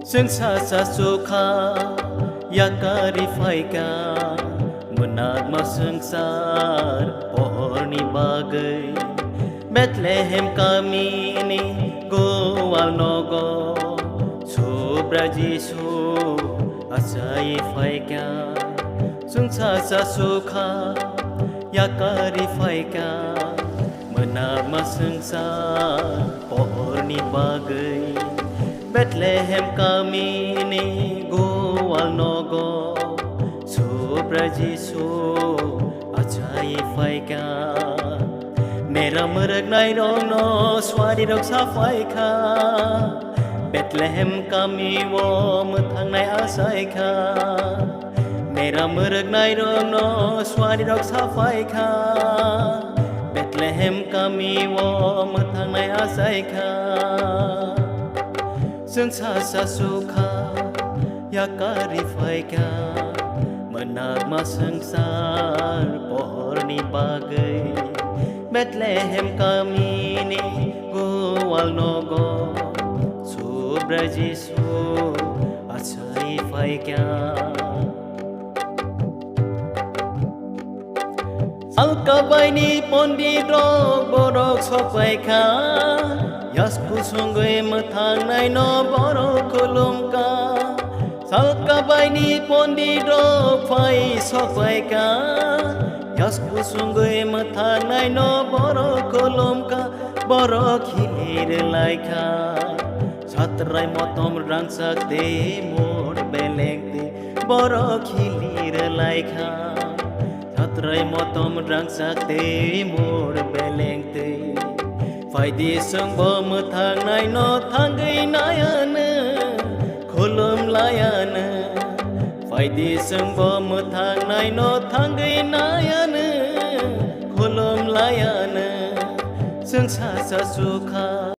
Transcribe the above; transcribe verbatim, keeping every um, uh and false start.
Chwng sacha sukha, yakari phaikha, mwnakma swngchar pohorni bagwi. Bethlehem kamini gual nogo, Subra Jisu achai phaikha. Chwng sacha sukha, yakari phaikha, mwnakma swngchar pohorni bagwi. Bethlehem kamini gual nogo, Subra Jisu achai phaikha. Mera mwrwknai rokno suari rok saphaikha. Bethlehem kami o mwthangnai achaikha. Mera mwrwknai rokno suari rok saphaikha. Bethlehem kami o mwthangnai achaikha. Chwng sacha sukha, yakari phaikha, mwnakma swngchar pohorni bagwi. Bethlehem kamini gual nogo, Subra Jisu achai phaikha. Salkabaini pondit rok borok sokpaikha, yasku songwi mwthangnai no borok khulumkha. Salkabaini pondit rok phai sokpaikha, yasku songwi mwthangnai no borok khulumkha, borok hilir laikha. Satrai motom rangchak tei mur beleng tei borok hilir laikha. Satrai motom rangchak tei mur beleng tei. Phaidi chwngbo mwthangnai no thangwi nayano, khulum layano. Phaidi chwngbo mwthangnai no thangwi nayano, khulum layano. Chwng sacha sukha.